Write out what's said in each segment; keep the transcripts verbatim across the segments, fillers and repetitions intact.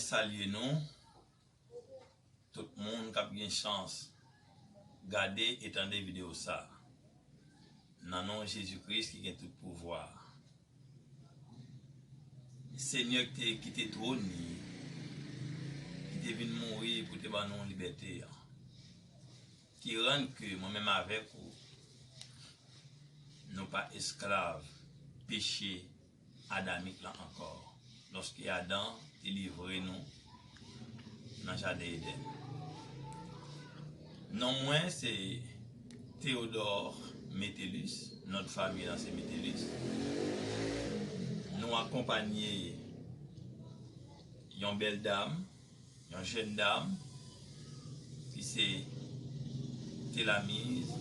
salye nou, tout moun k ap gen chans gade e tande videyo sa a. Nan non Jezi Kris ki gen tout pouvwa a. Senyè ki te kite twòn li, ki te vin mouri pou te ban nou libète a. Ki rann ke mwen menm avèk ou, nou pa esklav peche adamik la ankò, lòske Adan te livre nou nan jaden Edenn. Non mwen se Théodore Metellus, non de famille la se Metellus. Nou akonpanye yon bèl dam, yon jèn dam ki se Telamiz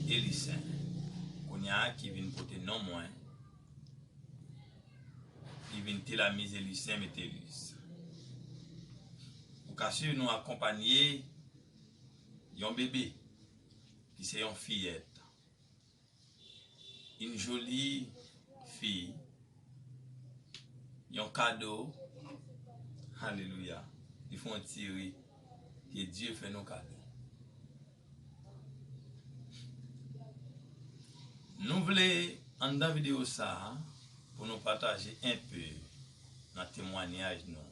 Elissaint. Kounye a ki vin pote non mwen, li vin Telamiz Elissaint Metellus. Ou ka swiv nou akonpanye yon bebe ki se yon fiyèt. Une jolie fille, yon kado, alelouya, li fè yon ti ri, ke Dye fè nou kado. Nou vle, anndan videyo sa a, pou nou pataje enpe nan temwanyaj nou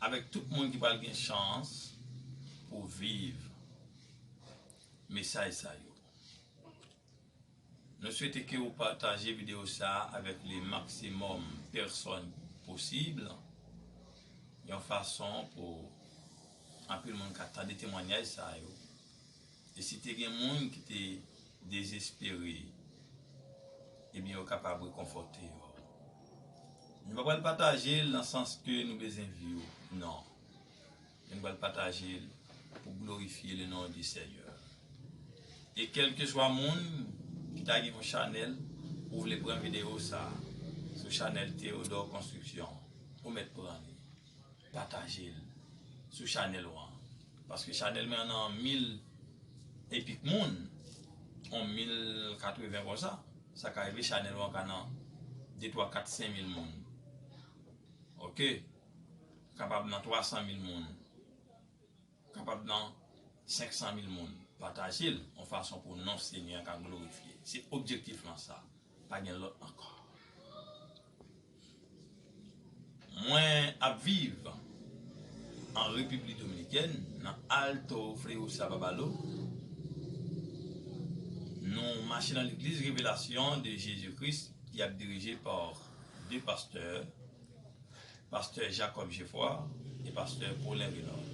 avèk tout moun ki pral gen chans pou viv mesaj sa yo. Nou swete ke ou pataje videyo sa a avèk le maksimòm pèsòn posib, yon fason pou anpil moun ka tande temwanyaj sa yo. E si te gen moun ki te dezespere, ebyen, yo kapab rekonfòte yo. Nou pa pral pataje l nan sans ke nou bezwen vi w, non. Men nou pral pataje l pou glorifye le non di Senyè. E kèlkeswa moun ki ta gen yon chanèl, ou vle pran videyo sa a sou chanèl Théodore Construction, ou mèt pran li. Pataje l sou chanèl ou an. Paske chanèl mwen an nan mil epik moun, yon mil katreven konsa. Sa ka rive chanèl ou an ka nan de, twa, kat, senk mil moun. Oke? Kapab nan twa san mil moun. Kapab nan senk san mil moun. Pataje l yon fason pou non Senyè a ka glorifye. Se objektif lan sa. Pa gen lòt ankò. Mwen ap viv an Repiblik Dominikèn, nan Alto Freosa Babalo. Nou mache nan legliz Revelasyon de Jezi Kris ki ap dirije pa de pastè, pastè Jacob Geffroy e pastè Paulin Renord.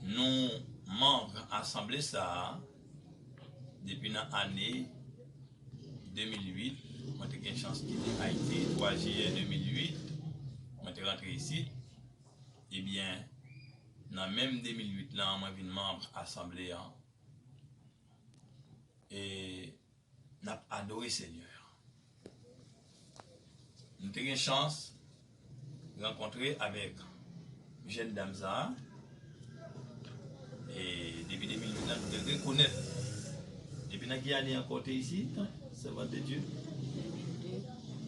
Nou manm asanble sa a depi nan ane de mil uit, mwen te gen chans kite Ayiti, twa jiyè de mil uit, mwen te rantre isit. Ebyen, nan menm de mil uit lan, mwen vin manm asanble an. E n ap adore Senyè a. Nou te gen chans rankontre avèk jèn dam sa a. E depi de mil uit la, nou te rekonèt. Depi nan ki ane ankò w te isit, sèvant de Dye?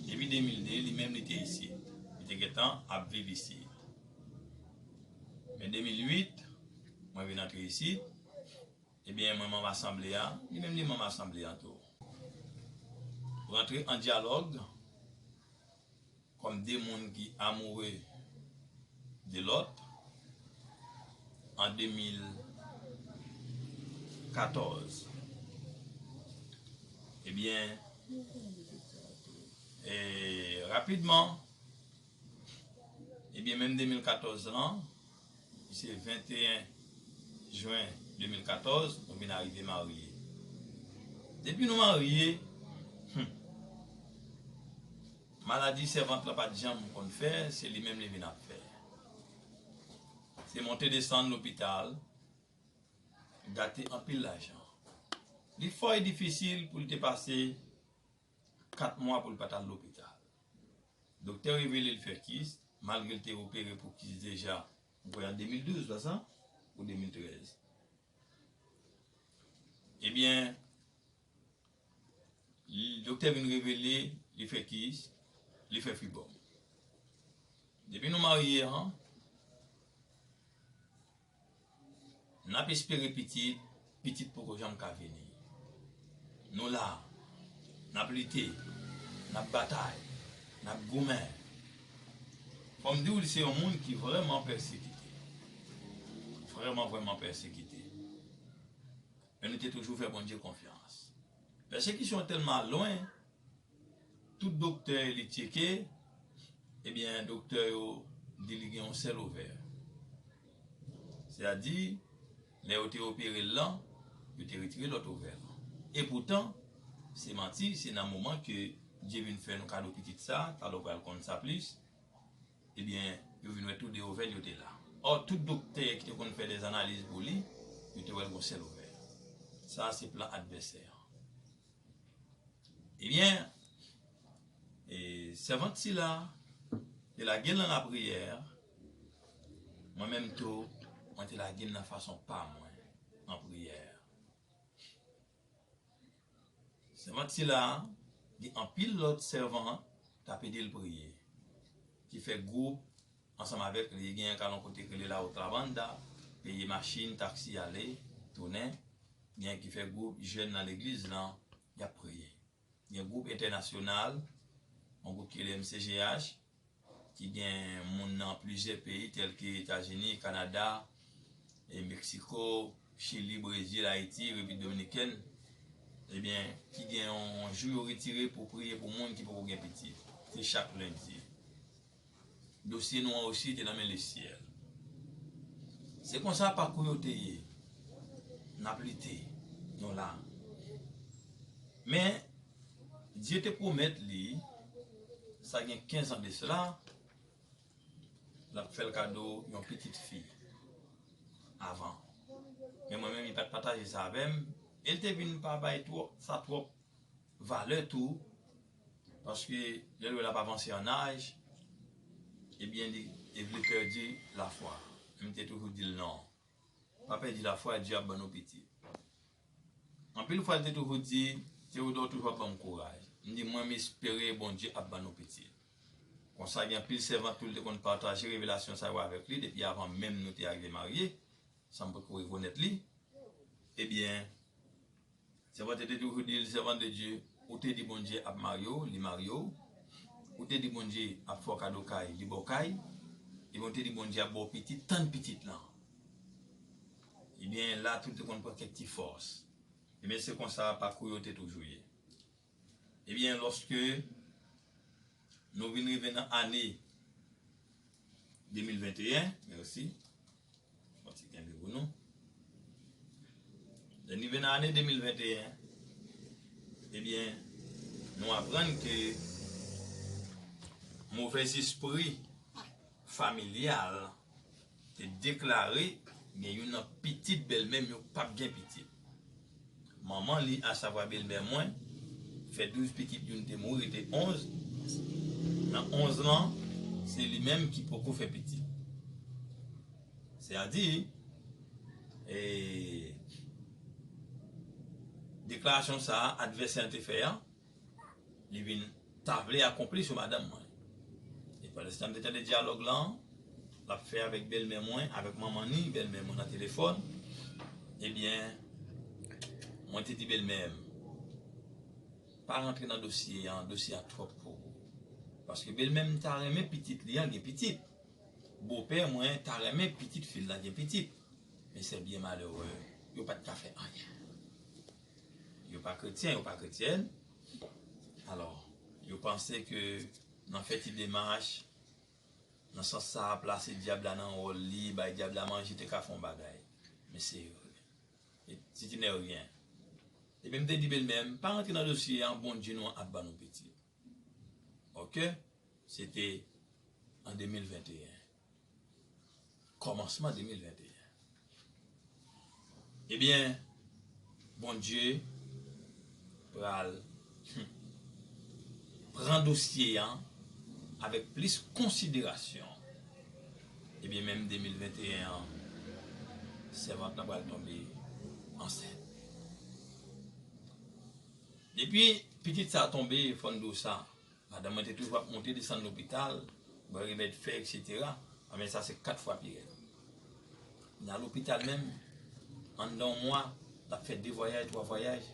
Depi de mil de, li menm li te isit. Li te gentan ap viv isit. Men de mil uit, mwen vin antre isit. Ebyen, mwen manm asanble a, li menm li manm asanble a tou. Rantre an dyalòg kòm de moun ki amoure de lòt an de mil katòz. Ebyen, e, rapidman, ebyen, menm de mil katòz lan, se venteyen jen de mil katòz, nou vin arive marye. Depi nou marye, hmm, maladi sèvant lan pa t janm konn fè, se li menm li vin ap fè. Se monte desann lopital, gate anpil lajan. Li fò e difisil pou l te pase kat mwa pou l pa t al lopital. Doktè revele l fè kis, malgre l te opere pou kis deja, mwen kwè an de mil douz, pa sa? Ou de mil trèz. Ebyen, li, doktè vin revele, li fè kis, Li fè fibwòm. Depi nou marye an, n ap espere pitit, pitit poko janm ka vini. Nou la, n ap lite, n ap batay, n ap goumen. Fò m di w, li se yon moun ki vrèman pèsekite. Vrèman, vrèman pèsekite. Men nou te toujou fè Bondye konfyans. Pèsekisyon tèlman lwen, tout doktè li tcheke, ebyen, doktè yo di li gen yon sèl ovè. Sètadi, lè yo te opere l lan, yo te retire lòt ovè lan. Epoutan, se manti, se nan moman ke Dye vin fè nou kado pitit sa, talè w pral konn sa plis, ebyen, yo vin wè tou de ovè l yo te la. Ò, tout doktè ki te konn fè dèzanaliz pou li, yo te wè l gon sèl ovè. Sa se plan advèsè an. Ebyen, e, sèvant sila te lage l nan lapriyè, mwen menm tou, mwen te lage l nan fason pa mwen, an priyè. Sèvant sila, gen anpil lòt sèvant k ap ede l priye, ki fè gwoup ansanm avèk li. Gen yon ka nan kote k rele La Otra Banda, peye machin, taksi, ale, tounen. Gen ki fè gwoup jèn nan legliz lan, y ap priye. Gen gwoup entènasyonal, yon gwoup ki rele M C G H, ki gen moun nan plizyè peyi, tèl ke Etazini, Kanada, e Meksiko, Chili, Brezil, Ayiti, Repiblik Dominikèn, ebyen, ki gen yon jou yo retire pou priye pou moun ki poko gen pitit. Se chak lendi. Dosye nou an osi te nan men lesyèl. Se konsa pakou yo te ye. N ap lite. Nou la. Men, Dye te pwomèt li, sa gen kenz an de sela, l ap fè l kado yon pitit fi avan. Men mwen menm, li pa t pataje sa avè m, e l te vin pa bay twòp, sa twòp valè tou, paske lè l wè l ap avanse an aj, ebyen, li, li vle pèdi lafwa. M te toujou di l non. Pa pèdi lafwa, Dye ap ban nou pitit. Anpil fwa, l te toujou di, Teyodò toujou ap ban m kouraj. M di, mwen, m espere Bondye ap ban nou pitit. Konsa, gen anpil sèvant tou, l te konn pataje revelasyon sa yo avèk li, depi avan menm nou te arive marye, san m potko rekonèt li. Ebyen, sèvant te toujou di l, sèvant de Dye, ou te di Bondye ap marye w, li marye w. Ou te di Bondye ap fè w kado kay, li ba w kay. Ebyen, ou te di Bondye ap ba w pitit, tann pitit lan. Ebyen, la tou, l te konn pran kèk ti fòs. Ebyen, se konsa pakou yo te toujou ye. Ebyen, lòske nou vin rive nan ane de mil venteyen, mèsi, yon ti kenbe pou nou. Lè n rive nan ane de mil venteyen, ebyen, nou aprann ke movèzespri familyal te deklare gen youn nan pitit bèlmè m yo p ap gen pitit. Manman li, asavwa bèlmè mwen, fè douz pitit, youn te mouri, rete onz. Nan onz lan, se li menm ki poko fè pitit. Sètadi, e, deklarasyon sa a, advèsè an te fè a, li vin ta vle akonpli sou madanm mwen. E pandan se tan m te tande dyalòg lan, l ap fè avèk bèlmè mwen, avèk manman ni, bèlmè mwen nan telefòn, ebyen, mwen te di bèlmè m, pa rantre nan dosye an, dosye a twòp pou ou. Paske bèlmè m ta renmen pitit li an gen pitit. Bopè mwen ta renmen pitit fi l la gen pitit. Men se byen malere, yo pa t ka fè anyen. Yo pa kretyen, yo pa kretyèn. Alò, yo panse ke nan fè ti demach, nan sans sa a, plase dyab la nan wòl li, bay dyab la manje, te ka fè yon bagay. Men se, c'est une rien. Ebyen, m te di bèlmè m, pa rantre nan dosye an, Bondye nou an ap ban nou pitit. Oke? Se te an de mil venteyen. Kòmansman de mil venteyen. Ebyen, Bondye pral, hmm, pran dosye an avèk plis konsiderasyon. Ebyen, menm de mil venteyen an, sèvant lan pral tonbe ansent. Depi pitit sa a tonbe, fò n di w sa, Madanm mwen te toujou ap monte desann lopital, bwè remèd fè, etsetera. A, men sa se kat fwa pi rèd. Nan lopital menm, anndan yon mwa, l ap fè de vwayaj, twa vwayaj.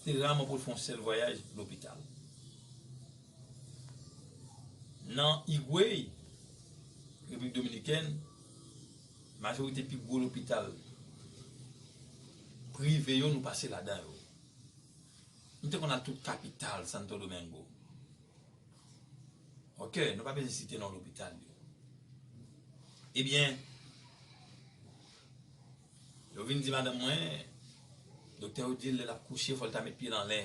Se raman pou l fè yon sèl vwayaj lopital. Nan Higüey, Repiblik Dominikèn, majorite pi gwo lopital prive yo, nou pase ladan yo. Nou te konn al tout kapital, Santo Domingo. Ok, nou pa bezwen site non lopital yo. Ebyen, yo vin di madanm mwen, doktè yo di l lè l ap kouche, fò l ta met pye l anlè.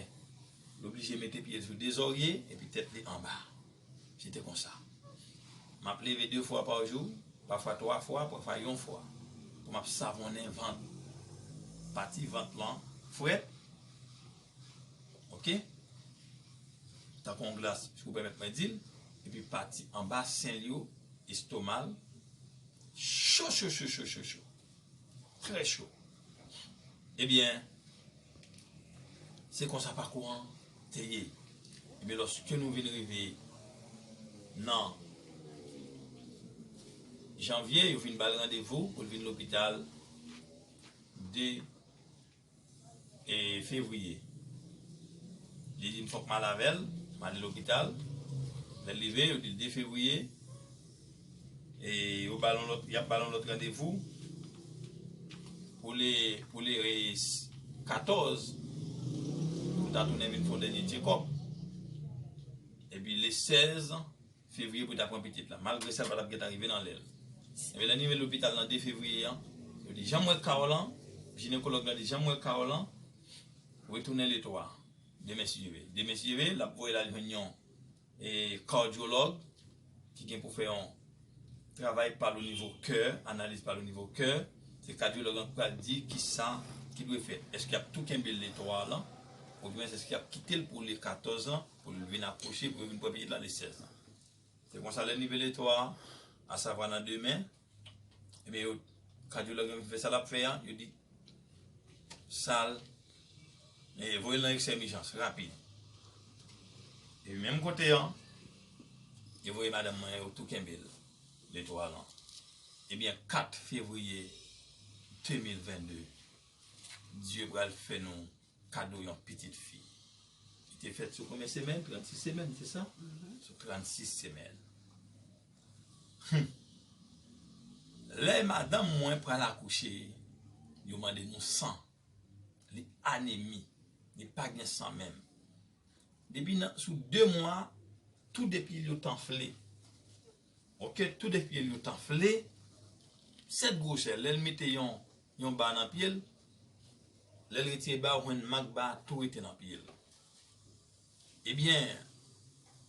L oblije mete pye l sou de zòrye, epi tèt li anba. Se te konsa. M ap leve de fwa pa jou, pafwa twa fwa, pafwa yon fwa. Pou m ap savonnen vant. Pati vant lan frèt. Ok? Tankou yon glas, si w pèmèt mwen di l. Epi pati anba sen l yo, estoma l, cho, cho, cho, cho, cho, cho. Trè cho. Ebyen, se konsa pakou an te ye. Ebyen, lòske nou vin rive nan janvye, yo vin ba l randevou pou l vin lopital de e, fevriye. Li di m fòk m al avè l, m ale lopital. Lè l rive, yo di l de fevriye. E yo ba l yon lòt, y ap ba l yon lòt randevou pou le, pou le, e, katòz, pou l ta tounen vin fè yon dènye check-up. Epi le sèz, fevriye pou l ta pran pitit la. Malgre sa, l pa t ap gentan rive nan lè l. Ebyen, lè n rive lopital nan de fevriye an, yo di, jan m wè ka w lan, jinekològ la di, jan m wè ka w lan, retounen le twa. Demen si Dye vle. Demen si Dye vle, l ap voye l al jwenn yon, e, kadyològ ki gen pou fè yon travay pa l o nivo kè, analiz pa l o nivo kè. Se kadyològ lan ki pral di kisa ki dwe fèt. Èske y ap tou kenbe l le twa lan, oubyen èske y ap kite l pou le katòz lan, pou l vin akouche, pou yo vin pran pitit la le sèz lan. Se konsa lè n rive le twa, asavwa nan demen, ebyen, yo, kadyològ yo fè sa l ap fè a, yo di, sa l, e, voye l nan eksè ijans, rapid. E menm kote an, yo voye madanm mwen, yo tou kenbe l, le twa lan. Ebyen, kat fevriye de mil vennde, Dye pral fè nou kado yon pitit fi. Li te fèt sou konbyen semèn? Trannsis semèn, se sa? Sou trannsis semèn. Hum. Lè madanm mwen pral akouche, yo mande nou san. Li anemi. Li pa gen san menm. Depi nan, sou de mwa, tou de pye l yo t anfle. Ok, tou de pye l yo t anfle. Sèt gwosè, lè l mete yon, yon ba nan pye l, lè l retire ba, ou jwenn mak ba a tou rete nan pye l. Ebyen,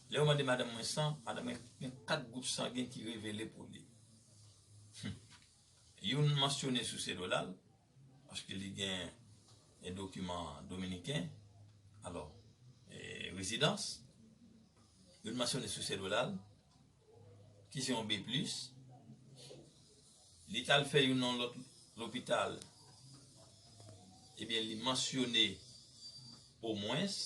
lè yo mande madanm mwen san, madanm mwen gen kat gwoup sangen ki revele pou li. Hum. Youn mansyone sou sedola l, paske li gen, e, dokiman dominiken, alò, e, rezidans, youn mansyone sou sedola l, ki se yon B plis, li t al fè youn nan lòt lopital, ebyen, li mansyone omwens,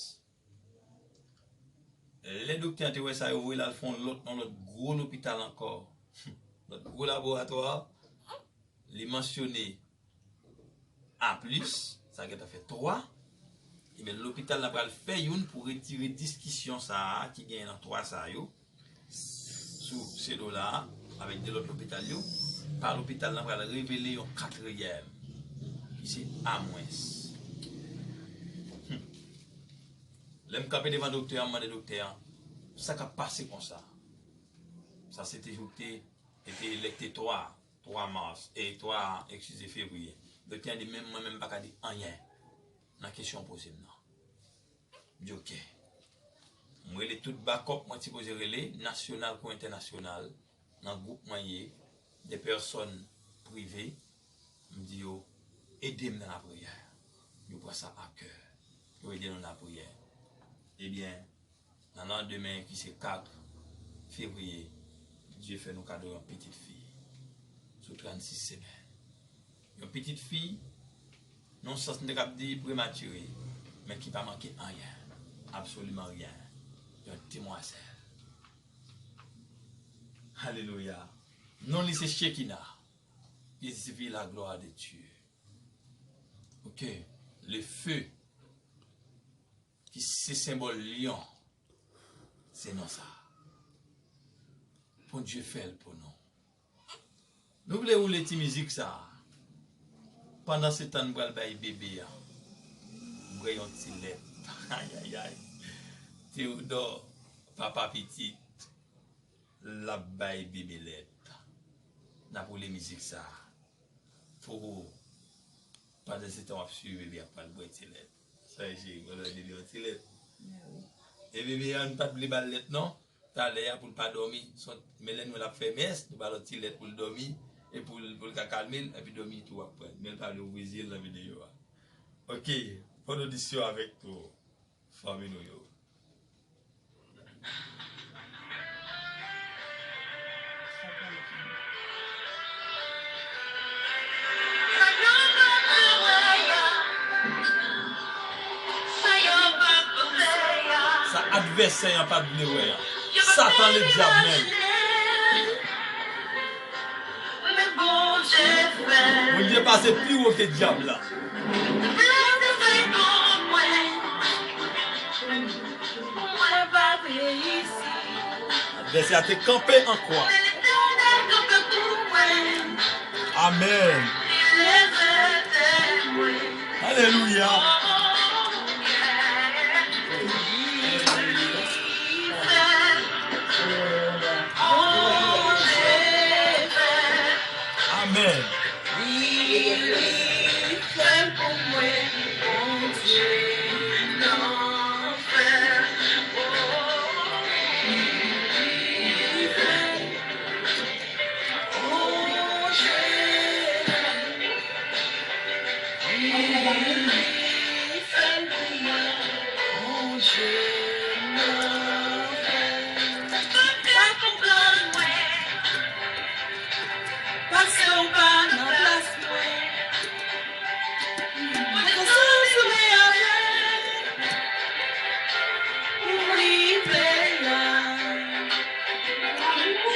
lè doktè an te wè sa, yo voye l al fè yon lòt nan lòt gwo lopital ankò. Lòt gwo laboratwa, li mansyone A plis, sa gentan fè twa. Ebyen, lopital la pral fè youn pou retire diskisyon sa a ki genyen nan twa sa yo sou sedola a avèk de lòt lopital yo. Pa lopital la pral revele yon katriyèm, ki se A mwens. Hmm. Lè m kanpe devan doktè an, m mande doktè an, sa k ap pase konsa? Sa se te jou ki te, e te lè ki te twa, twa mas, e twa, eskize, fevriye. Doktè an di, menm mwen menm m pa ka di anyen nan kesyon w poze m nan. M di, ok. M rele tout bakòp mwen sipoze rele, nasyonal kou entènasyonal, nan gwoup mwen ye, de pèsòn prive, m di yo, ede m nan lapriyè. Yo pran sa a kè. Yo ede nou nan lapriyè. Ebyen, nan landemen ki se kat fevriye, Dye fè nou kado yon pitit fi sou trannsis semèn. Yon pitit fi, nan sans m te kab di prematire, men ki pa manke anyen, absoliman ryen. Demwazèl. Alelouya. Non li se Shekina, ki siyifi la glwa de Dye. Ok. Le feu, ki se senbòl lyon, se non sa. Bondye fè l pou nou. Nou vle woule ti mizik sa. Pandan se tan, n pral bay bebe a. M pran yon ti lèt. Ayayay. Teodò, papa pitit, l ap bay bebe lèt. N ap woule mizik sa pou ou. Pandan se tan, w ap swiv bebe a, pral bwè ti lèt. Sa e cheri, mwen lè bebe yon ti lèt. E bebe a, nou pa t vle ba l lèt non. Talè a pou l pa dòmi, men lè nou wè l ap fè mès, nou ba l yon ti lèt pou l dòmi, e pou l, pou l ka kalme l, epi dòmi tou w ap pran. Men l pa vle ouvri zye l nan videyo a. Ok, bòn odisyon avèk tou fanmi nou yo. Sa advèsè an pa t vle wè a. Satan ledyab menm. Bondye pase pi wo ke dyab la. Advèsè a te kanpe an kwa. Amèn. Alelouya. Amèn. Pase w pa nan plas mwen. Mwen te sou sou men avè. Ou rive la.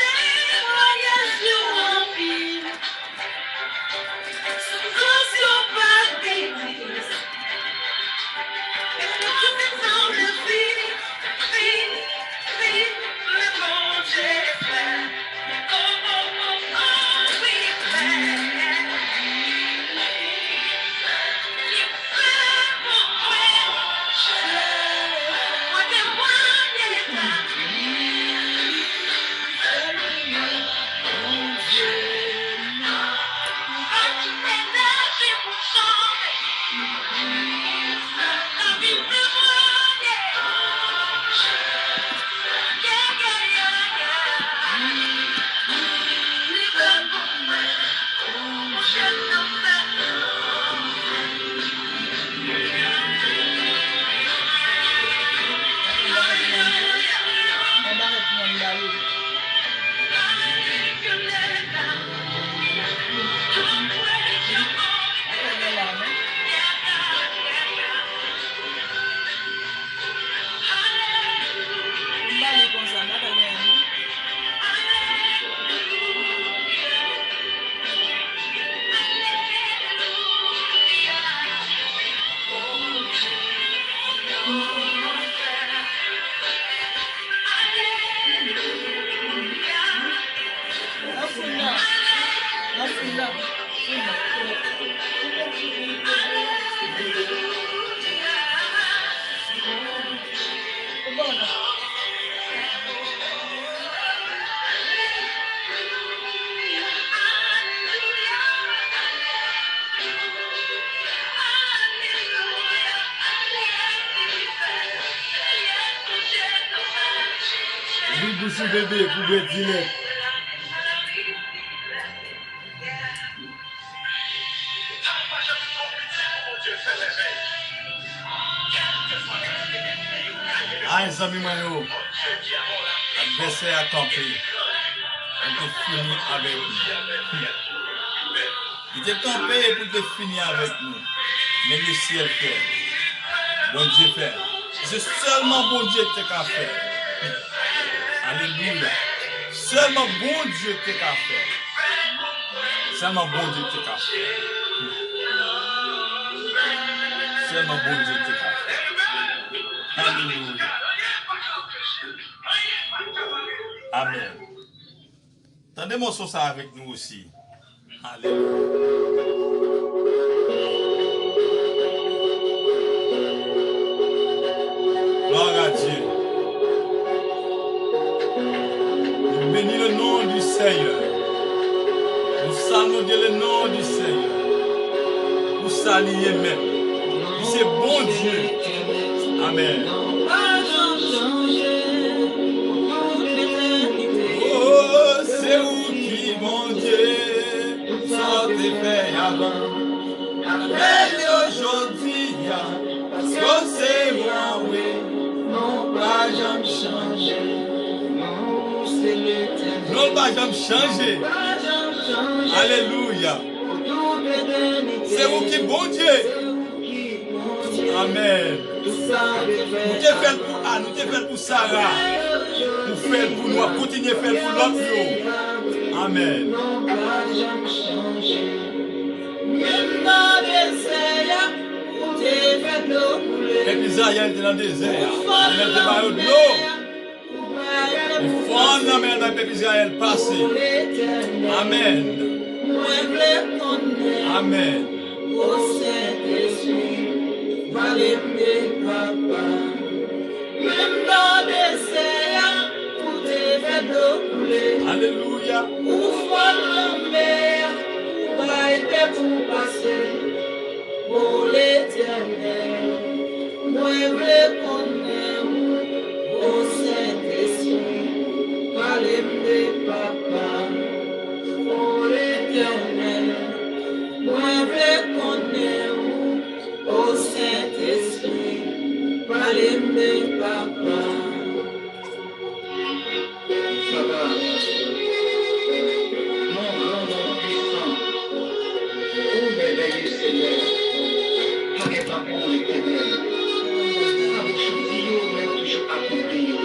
Temwayaj yo anpil. Soufrans yo pa fini. E mwen te sanble fini, fini, fini. Men Bondye fè. Ouvri bouch ou, bebe, pou bwè dilèt. Ay, zanmi mwen yo, advèsè a kanpe. Li te fini avèk nou. Li te kanpe pou l te fini avèk nou. Men Lesyèl fè l. Bondye fè l. Se sèlman Bondye ki te ka fè l. Alelouya. Sèlman Bondye te ka fè. Sèlman Bondye te ka fè. Sèlman Bondye te ka fè. Alelouya. Amèn. Tande mòso sa avèk nou osi. Alelouya. Gloire à Dieu. Nou beni le non di Senyè. Nou salye le non di Senyè. Pou sa li ye menm. Li se Bondye. Amèn. Oh, se ou ki Bondye, sa w te fè avan. Apèl yo jodi a, paske w se Yahweh, non w pa janm chanje. Non w se Letènèl. Non w pa janm chanje. Pa janm chanje. Alelouya. Pou tout etènite. Se ou ki Bondye. Amèn. Nou te fè l pou Ann, nou te fè l pou Sara. Ou fè l pou nou, w ap kontinye fè l pou lòt yo. Amèn. Menm nan dezè a, ou te fè dlo koule. Pèp Izrayèl te nan dezè a. Seyè te ba yo dlo. Ou fè lanmè a bay pèp Izrayèl pase. Amèn. Mwen vle konnen. Amèn. O Sentespri, pale m de Papa. Menm nan dezè a, ou te fè dlo koule. Alelouya. Ou fè lanmè a, ou bay pèp ou pase. O Letènèl, mwen vle konnen ou, o Sentespri, pale m de Papa. O Letènèl, mwen vle konnen ou, o Sentespri, pale m de Papa. Papa, non gran, non pwisan, ou mèvèye, Senyè. Pa gen tankou w, Letènèl. Sa bouch ou di yo, men w toujou akonpli yo.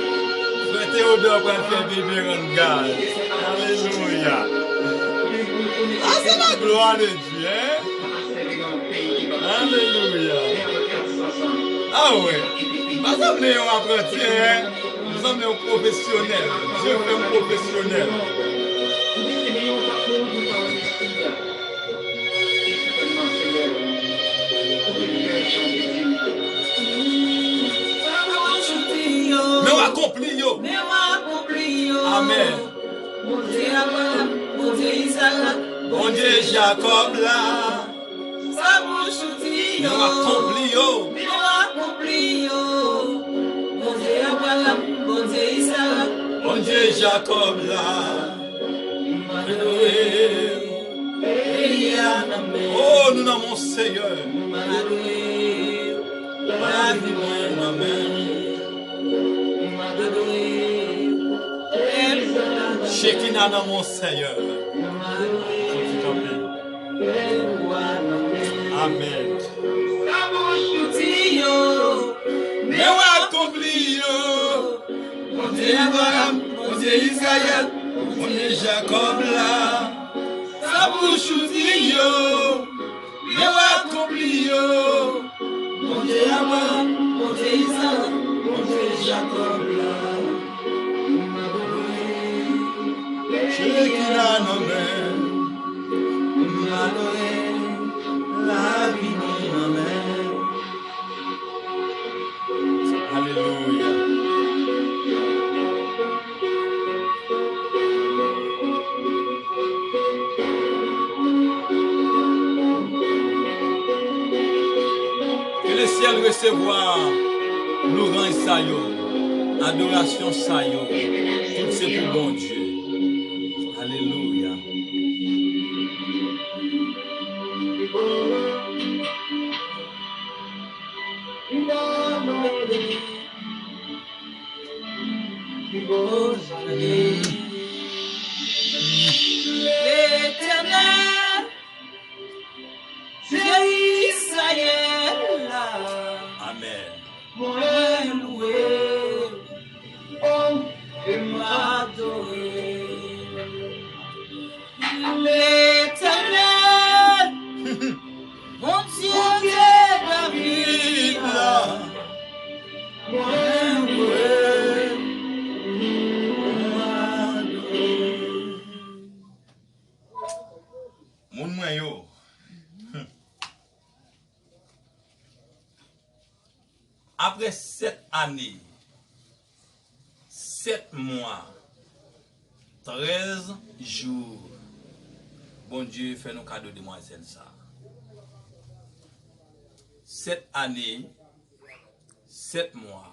Frè Theodore pral fè bebe rann gaz. Alelouya. Ah, c'est la gloire de Dieu, hein? Alelouya. Ah ouais. Pa sanble yon apranti, hein? M sanble yon pwofesyonèl. Dye fè m pwofesyonèl. Men w akonpli yo. Amèn. Bondye Abraram, Bondye Izarak, Bondye Jakòb la. Sa bouch ou di yo. Nou akonpli yo. Nou akonpli yo. Bondye Abraram, Bondye Izarak, Bondye Jakòb la. M adore w. Peyi a nan men. Oh, nou nan men w, Seyè. M adore w. Lavi mwen nan men w. M adore w. Chekina nan men w, Seyè. M adore w. Amèn. Sa bouch ou di yo, men w akonpli yo. Bondye Abraram, Bondye Izrayèl, Bondye Jakòb la. Sa bouch ou di yo, men w akonpli yo. Bondye Abraram, Bondye Izarak, Bondye Jakòb la. M adore w. Chekina nan men. M adore w. Lavi mwen nan men w. Alelouya. Ke lesyèl resevwa lwanj sa yo, adorasyon sa yo, tout se pou Bondye. Alelouya. Letènèl, Dye Izrayèl la. Amèn. Mwen louwe w. Letènèl, Bondye David la, mwen lwe, mwen adore. Moun mwen yo, apre sèt ane, sèt mwa, trèz jou, Bondye fè nou kado demwazèl sa. Sèt ane, sèt mwa,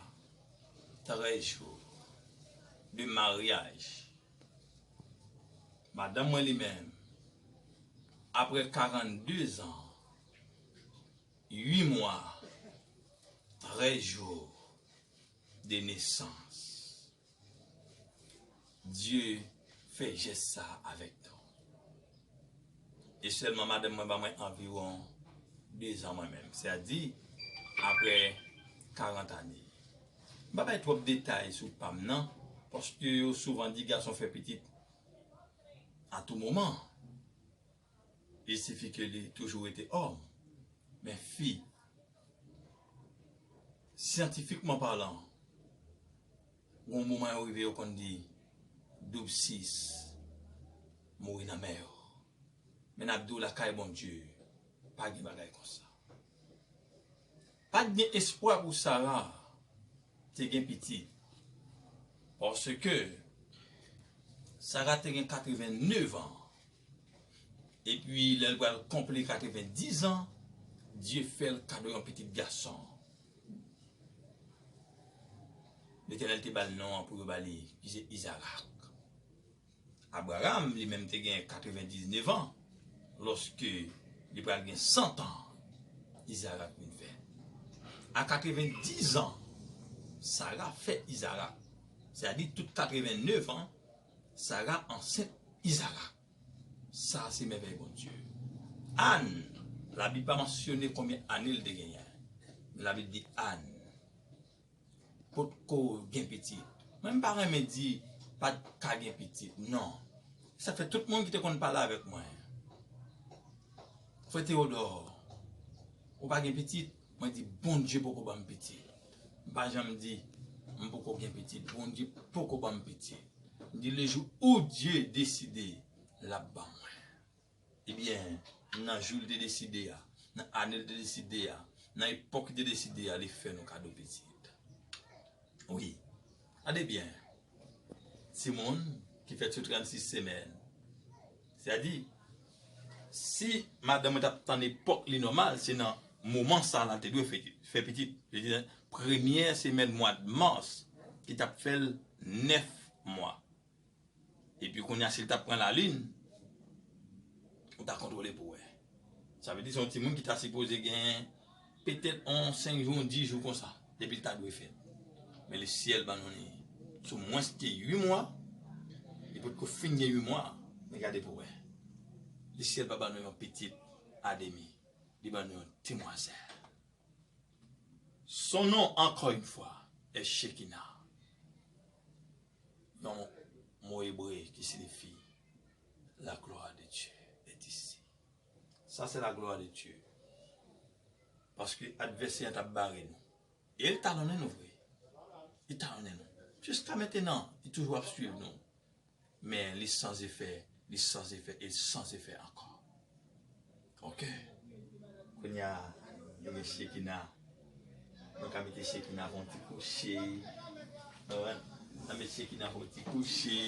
trèz jou de maryaj. Madanm mwen li menm, apre karannde zan, uit mwa, trèz jou de nesans, Dye fè jès sa avèk nou. E sèlman madanm mwen ba mwen anviwon de zan mwen menm. Sètadi, apre karant ane. M pa bay twòp detay sou pa m nan, paske yo souvan di gason fè pitit a tou moman. Il sifi ke li toujou rete òm. Men fi, syantifikman palan, gon moman yo rive yo konn di doub sis mouri nan men yo. Men n ap di w lakay Bondye, pa gen bagay konsa. Pa t gen espwa pou Sara te gen pitit. Paske Sara te gen katrevennev an. Epi, lè l pral konple katrevendiz an, Dye fè l kado yon pitit gason. Letènèl te ba l non an pou yo ba li, ki se Izarak. Abraram, li menm, te gen katrevendiznèf an, lòske li pral gen san an, Izarak vin fèt. A katrevendiz an, Sara fè Izarak. Sètadi tout katrevennèf an, Sara ansent Izarak. Sa se mèvèy Bondye. Ann, Labib pa mansyone konbyen ane l te genyen. Men Labib di Ann potko gen pitit. Mwen m pa renmen di pa t ka gen pitit, non. Sa fè tout moun ki te konn pale avèk mwen, Frè Teyodò, ou pa gen pitit? Mwen di, Bondye poko ban m pitit. M pa janm di, m poko gen pitit. Bondye poko ban m pitit. M di, le jou où Dieu décide, l ap ban mwen. Ebyen, nan jou l te deside a, nan ane l te deside a, nan epòk li te deside a, li fè nou kado pitit. Wi. Gade byen. Timoun ki fèt sou trannsis semèn. Sètadi, si madanm mwen t ap tann epòk li nòmal, se nan moman sa a l te dwe fè, fè pitit. Se di, premyè semèn mwa mas, ki t ap fè l nèf mwa. Epi kounye a, si l t ap pran lalin, ou ta kontwole pou wè. Sa vle di se yon timoun ki ta sipoze gen petèt yon senk jou, yon dis jou konsa, depi l ta dwe fèt. Men lesyèl ban nou li sou mwens ke uit mwa, li potko fin gen uit mwa, men gade pou wè. Lesyèl pa ban nou yon pitit a demi, li ban nou yon demwazèl. Son nom, encore une fois, est Shekinah. Yon mo ebre ki siyifi la gloire de Dieu est ici. Sa se la gloire de Dieu. Paske advèsè a t ap bare nou. E l talonnen nou vre. Li talonnen nou. Jiska mentenan, li toujou ap swiv nou. Men li san efè, li san efè, e san efè ankò. Ok. Kounye a, nou gen Shekina. Nou ka mete Shekina fè yon ti kouche. Ou konprann? N a met Shekina fè yon ti kouche.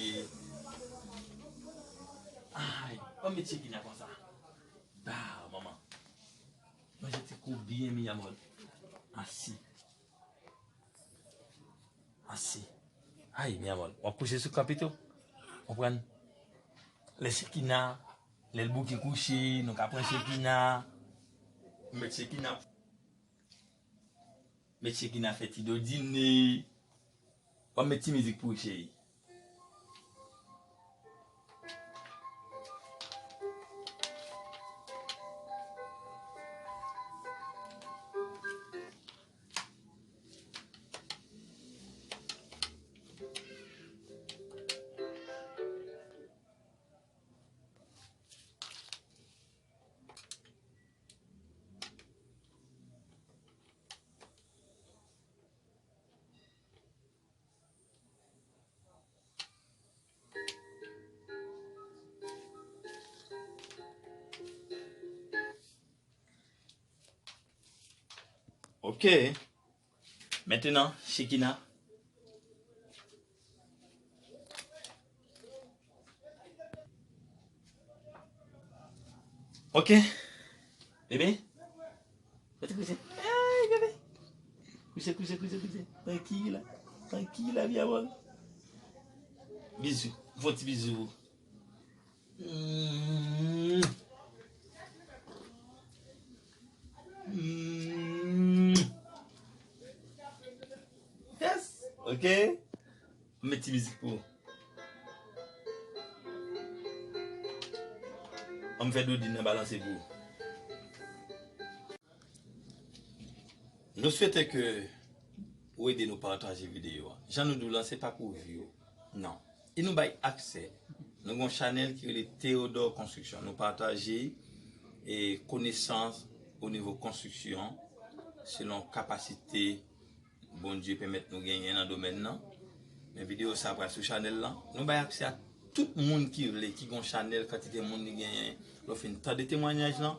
Ay, ou met Shekina konsa. Ba, manman. Manje ti kou byen, mi amor. Asi. Asi. Ay, mi amor. W ap kouche sou kanpe tou. Konprann? Lè Shekina, lè l bouke kouche, nou ka pran Shekina. Met Shekina. Met Shekina fè ti dodine. W ap met ti mizik pou ou, cheri. Ok. Maintenant, Shekina. Ok. Bebe. Mete kouche. Ay, bebe. Kouche, kouche, kouche, kouche. Tranquila. Tranquila, mi amor. Bizou. Fò ti bizou. Mm. Mm. Yes. Ok. Mwen met ti mizik pou ou. Ann fè Dodin nan balanse pou ou. Nou swete ke ou ede nou pataje videyo a. Jan nou di w lan, se pa pou view. Non. E nou bay aksè. Nou gen yon chanèl ki rele Theodore Construction. Nou pataje e konesans o nivo konstriksyon selon kapasite Bondye pèmèt nou genyen nan domèn nan. Men videyo sa a pral sou chanèl lan. Nou bay aksè a tout moun ki vle, ki gen yon chanèl, kantite moun li genyen. Lè w fin tande temwayaj lan,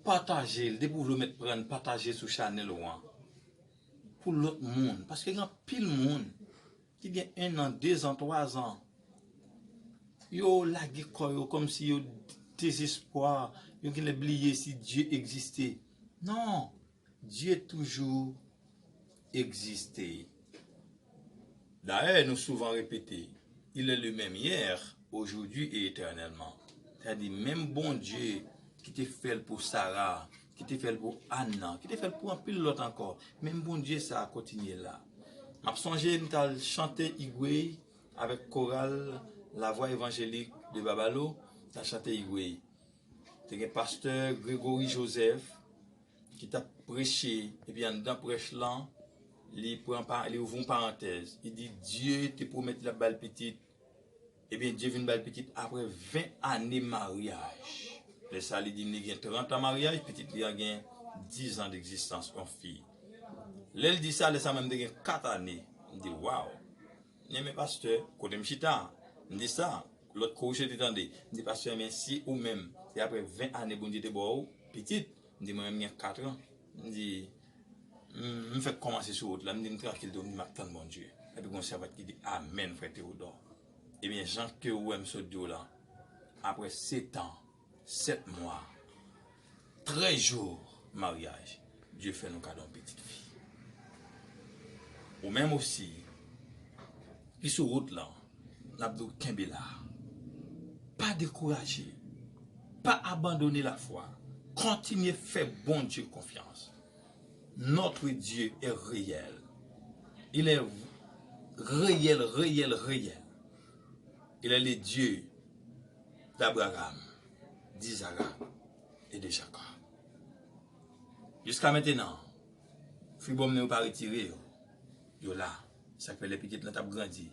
pataje l. Depi w vle w mèt pran, pataje sou chanèl ou an. Pou lòt moun. Paske gen anpil moun ki gen en an, de zan, twa zan. Yo lage kò yo kòmsi yo dezespwa, yo genlè bliye si Dye egziste. Non, Dye toujou egziste. Dayè, nou souvan repete, Il est le même hier, aujourd'hui et éternellement. Sètadi, menm Bondye ki te fè l pou Sara, ki te fè l pou Ann nan, ki te fè l pou anpil lòt ankò, menm Bondye sa a kontinye la. M ap sonje, m t al chante Igwey avèk koral La Voix Évangélique de Babalo, m t al chante Igwey. Te gen pastè Gregory Joseph ki t ap preche, epi anndan prèch lan, li pran pa, li ouvri yon parantèz. Li di, Dye te pwomèt li ap ba l pitit. Ebyen, Dye vin ba l pitit apre ven ane maryaj. Lè sa, li di m li gen trant an maryaj, pitit li an gen diz an degzistans, yon fi. Lè l di sa, lè sa mwen m te gen kat ane. M di, waw! M di, men pastè, kote m chita? M di sa, lòt kou w chita tande. M di, pastè, men si ou menm, se apre ven ane Bondye te ba w pitit, m di, mwen menm m gen kat an. M di, m, m fèk kòmanse sou wout la, m di, m trankil tou, m di, m ap tann Bondye. Epi gon sèvant ki di, amèn, frè Tewodò. Ebyen, jan ke ou wè m sot di w lan, apre setan, sèt mwa, trèz jou maryaj, Dye fè nou kado yon pitit fi. Ou menm osi, ki sou wout lan, n ap di w kenbe la. Pa dekouraje. Pa abandone lafwa. Kontinye fè Bondye konfyans. Notre Dieu est réel. Il est réel, réel, réel. Il est le Dieu d'Abraham, d'Isaac et de Jacob. Jiska mentenan, fibwòm nan yo pa retire yo. Yo la. Sa k fè lè pitit lan t ap grandi,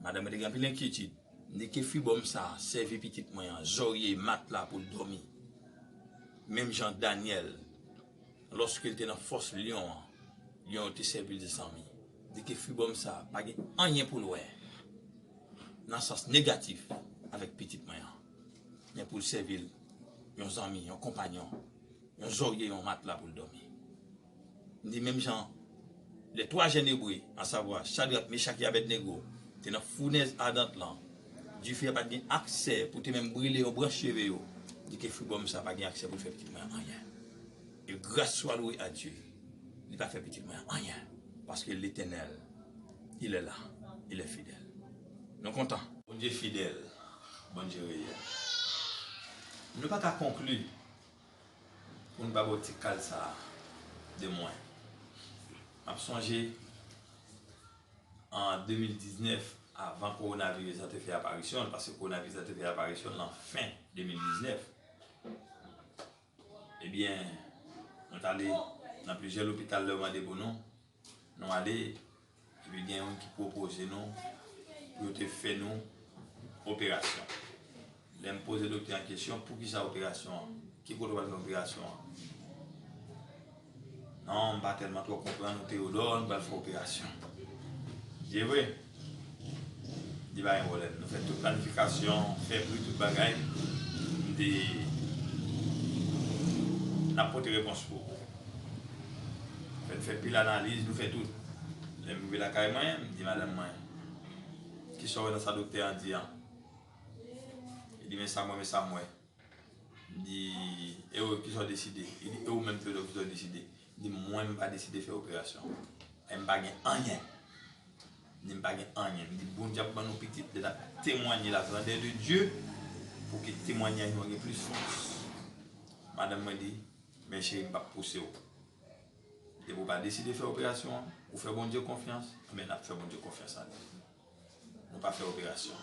madanm mwen te gen anpil enkyetid. M di ke fibwòm sa a sèvi pitit mwen an, zòrye, matla pou l dòmi. Menm jan Danyèl, lòske l te nan fòs lyon an, lyon yo te sèvi l de zanmi. M di ke fibwòm sa a pa gen anyen pou l wè nan sans negatif avèk pitit mwen an. Men pou l sèvi l yon zanmi, yon konpanyon, yon zòrye, yon matla pou l dòmi. M di menm jan, les trois jeunes Hébreux, à savoir Chadrak, Mechak e Abèdnego, te nan founèz adan lan, dife a pa t gen aksè pou te menm brile yon branch cheve yo, di ke fibwòm sa pa gen aksè pou l fè pitit mwen an anyen. E gras swa lwe a Dye, li pa fè pitit mwen an anyen, paske Letènèl, il est là, il est fidèle. Nou kontan. Bondye fidèl, Bondye reyèl. Nou pa ka konkli pou n pa ba w ti kal sa a de mwen. M ap sonje an de mil diznèf, avan kowonaviris la te fè aparisyon l, paske kowonaviris la te fè aparisyon l nan fen de mil diznèf. Ebyen, nou t ale nan plizyè lopital lè yo mande pou nou. Nou ale, epi gen youn ki pwopoze nou pou yo te fè nou operasyon. Lè m poze doktè an kesyon, poukisa operasyon an? Ki kote w pral fè operasyon an? Non, m pa tèlman twò konprann ou, Teyodò, nou pral fè operasyon. Se vre? Li pa gen pwoblèm. Nou fè tout planifikasyon, fè pri, tout bagay. M te, n ap pote repons pou ou. M fè pil analiz, nou fè tout. Lè m rive lakay mwen, m di madanm mwen, "Kisa w wè nan sa doktè an di an?" Li di, "Men sa m wè, men sa m wè." M di, "E ou, kisa w deside?" Li di, "E ou menm, Theodore, kisa w deside?" M di, "Mwen, m pa deside fè operasyon. E m pa gen anyen." M di, "M pa gen anyen." M di, "Bondye ap ban nou pitit, lè n ap temwaye la grandeur de Dieu, pou ke temwayaj nou an gen plis fòs." Madanm mwen di, "Men cheri, m p ap pouse w. Depi w pa deside fè operasyon an, ou fè Bondye konfyans, enben n ap fè Bondye konfyans ann." Nou pa fè operasyon.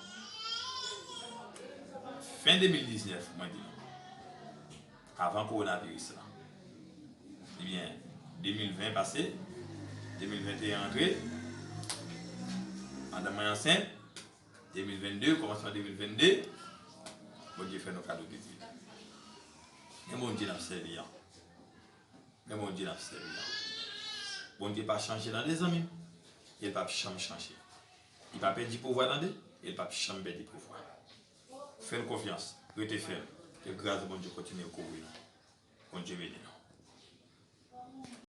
Fen de mil diznèf, mwen di nou. Avan kowonaviris la. Ebyen, de mil ven pase, de mil venteyen antre, madanm mwen ansent, de mil vennde, kòmansman de mil vennde, Bondye fè nou kado pitit. Men Bondye n ap sèvi an. Men Bondye n ap sèvi an. Bondye pa chanje tande, zanmi m. E l p ap janm chanje. Li pa pèdi pouvwa tande, e l p ap janm pèdi pouvwa. Fè l konfyans, rete fèm. Ke gras Bondye kontinye kouvri nou. Bondye beni nou.